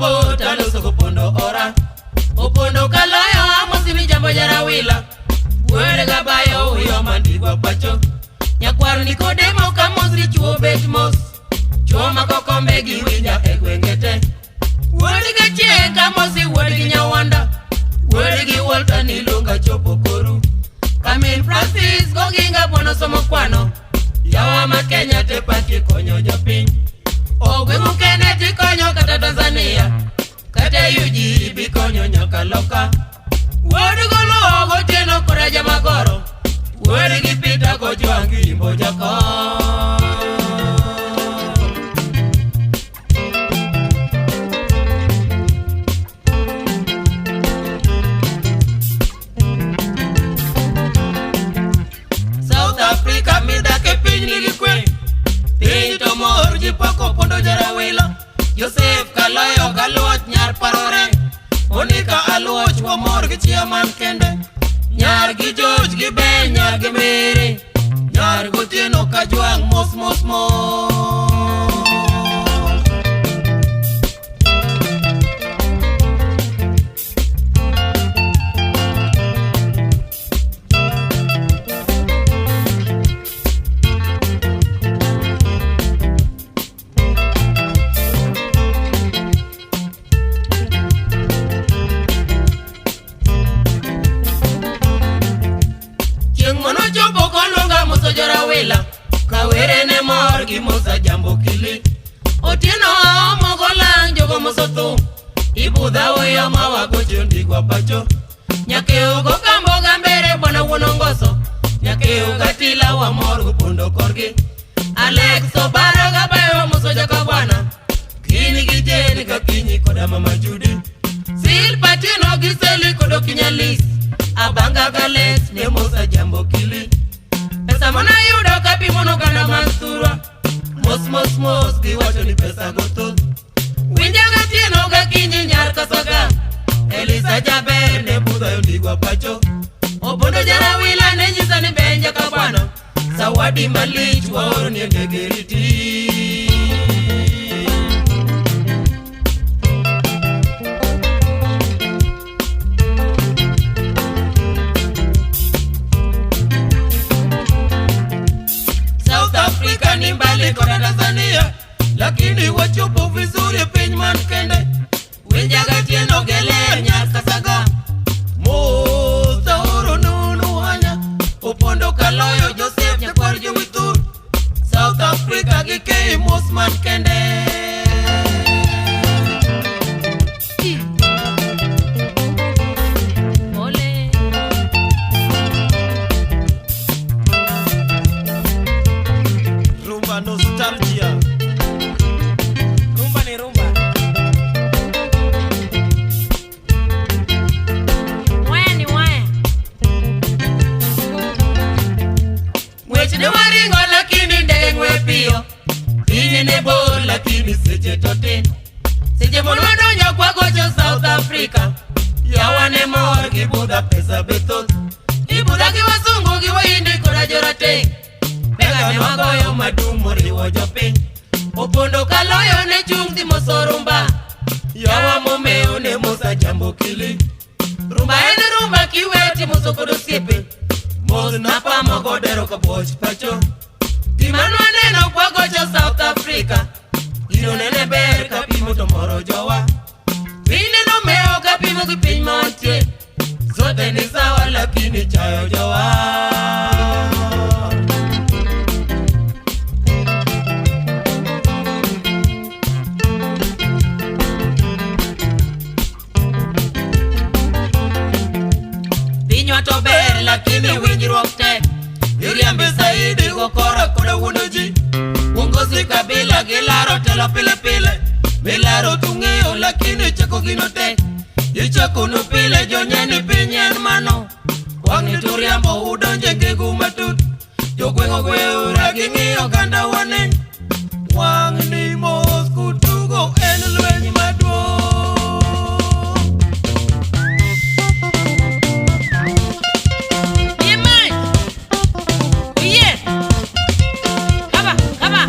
mabor taloso gopondo ora. Opondo kaloyo amosi ni jambo jarawila. Wuod gabayo uyo mandigwa pacho. Nyakwar Nikodemo kamosri chuo bet mos. Chuo mako kombe gi winja e gwenge te. Wuod gachieng' kamosi wuod gi nyawanda. Wuod gi Walter niluonga chopo koru. Kamin Francis goginga bwono somo kwano. Yawa ma Kenya te paki konyo jopiny. Ogweng'u kende tikonyo kata Tanzania. Kata UG bikonyo nyaka loka. Wuod golo gotieno koda jamagoro. Wuod gi Peter gojwang' imbo jako. South Africa midake piny nigi kwe. Piny to mor ji pako pondo jarawilo. Joseph Kaloyo galuoch nyar parore. Monica aluoch wamor gi chia man kende. Nyar gi George gi Ben nyar gi Mary. Nyar gotieno kajwang' mos mos mos. Chieng' manochopo koluonga moso jorawila. Kawere ne mor gi mosa jambo kili. Otieno aomo golang' jogo moso thum. Ibudha uyo mawagocho ndigwa pacho. Nyakeo go kambo gambere bwana wuon ongoso. Nyakeo gatila wamor gopondo korgi. Alex Obara gabayo moso joka bwana. Kiny gi Jane ka kinyi koda mama Judy. Sil Patino gi Seli kod Okinyalis. Abanga gales ne mosa jambo kili. Pesa manayudo kapimo noganda mag thurwa. Mos mos mos giwacho ni pesa go thoth. Winja gatieno gakinyi nyar kasaga. Elisa jaber ne budho ndigwa pacho. Obondo jarawila ne nyisa ni benja ka bwana. Zawadi malich waoro ni ndege riti. South Africa ni mbali koda Tanzania, lakini wachopo vizuri piny man kende. Winja gatieno geler nyar kasaga. Mos aoro nunu hanya, opondo kaloyo Joseph nyakwar jowithur. South Africa gi kei mos man kende. Ole. Rumba nostalgia. Rumba ni rumba. Waya ni waya. Ng'wech ne waringo lakini ndege ng'we piyo. Piny ne bor lakini seche to tin. Seche mono wadonjo kwagocho South Africa. Yawa ne mor gi budha pesa be thoth. Ibudha gi wasungu gi wahindi koda jorateng'. Bega ne wagoyo madum moriwo jopiny. Opondo kaloyo ne chung' dhi moso rumba. Yawa momeo ne mosa jambo kili. Rumba en rumba kiwe timoso kod osiepe. Mos napamo godero ka buoch pacho. Gima nwaneno kwagocho South Africa. Gino nene ber kapimo to moro jowa. Piny neno mewo kapimo gi piny mantie. Zote ni sawa lakini chayo jowa. Pinywa to ber lakini winjruok tek. Iriembe saidi gokora koda wuondo ji. Uongozi kabila gilaro telo pile pile. Milaro tung'eyo lakini chako gino tek. Ichako no pile jonyeni piny en mano. Wang'ni to riambo udonje gegu matut. Jogweng' ogweura ging'iyo oganda wane. Wang'ni mos kutugo en lweny maduong'. Yemai. Oye. Kaba, kaba.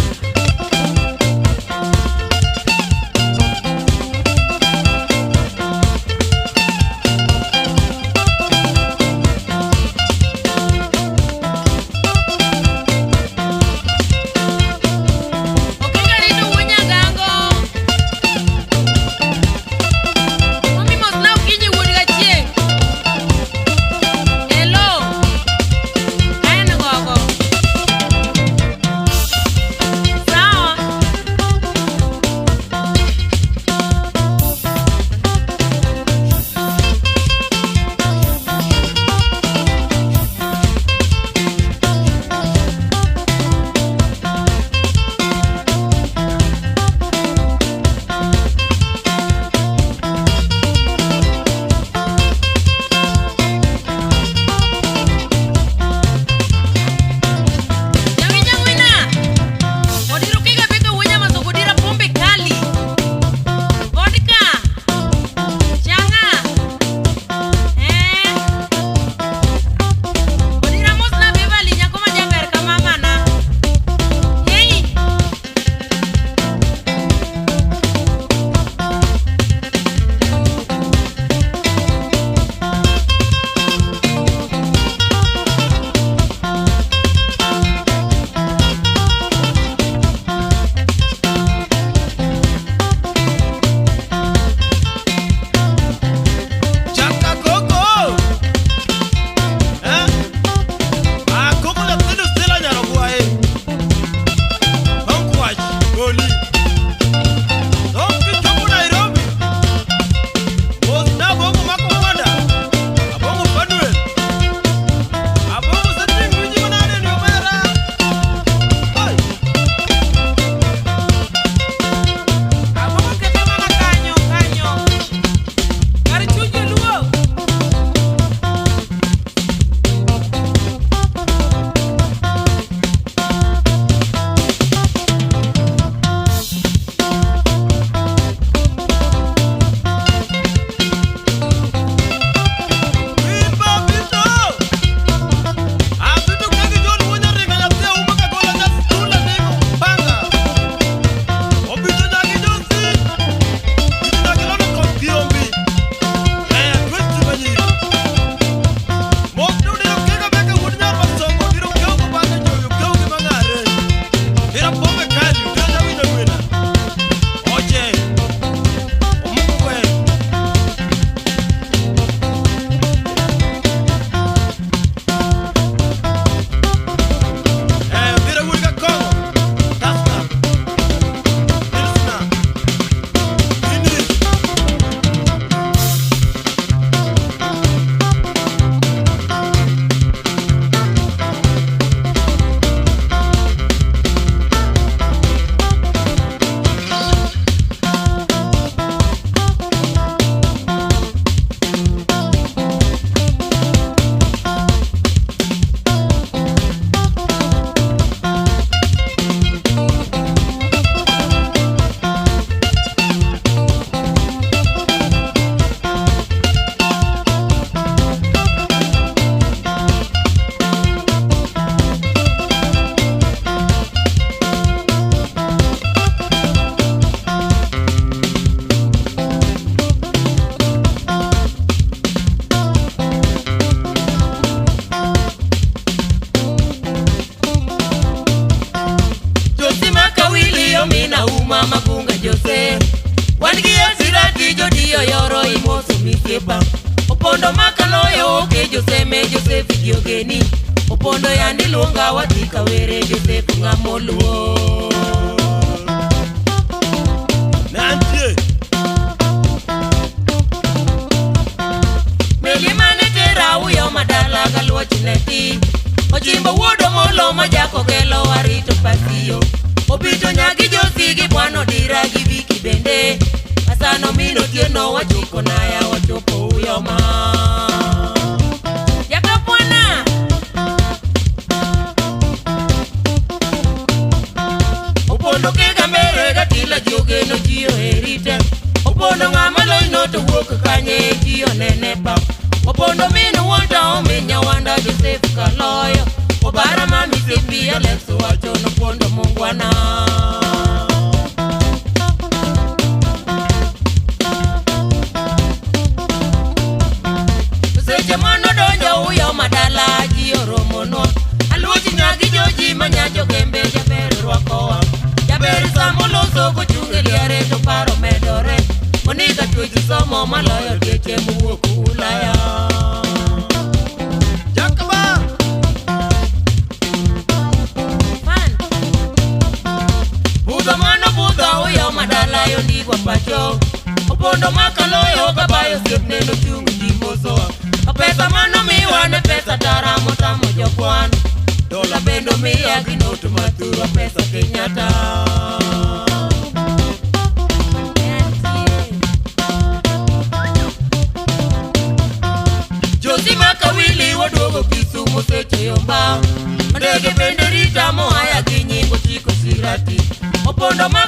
jatijo diyo yoro imoso misiepa. Opondo makaloyo oke Joseme Joseph Giogeni. Opondo yandi luonga watika were Joseph ng'amoluo. Nantie. Meli mane tera uyo madala galuoch ne ti. Ochimbo wuodo molo majako kelo arito pasio. Obito nyagi josi gi bwano dira gi wiki bende. Asano mino tieno wachiko naya wachopo uyoma. Jakapwana. Opondo kega mere gatila jogeno ji oherite. Opondo ng'ama loyno to wuok kanye ji onene pap. Opondo min wuonta omin nyawanda Joseph Kaloyo. Obara ma misipi Alex wacho nopondo mungwana. Seche manodonjo uyo madala ji oromonwa. Aluoch nyagi joji manyajo gembe jaber rwakowa. Jaber samoloso kochung' e liare to paro medore. Monika tuech somo maloyo dieche mowuok Ulaya. Jakaba. Fan. Budho mano budho uyo madala yondigwa pacho. Opondo makaloyo kabayo osiepne nochung' ji mosowa. Pesa mano miwa ne pesa tara motamo jokwan. Dola bendo miya gi not mathurwa pesa Kenyatta. Niantie. Josi makawili waduogo Kisumu seche yomba. Ndege bende rita moaya gi nyingo chiko sirati. Opondo ma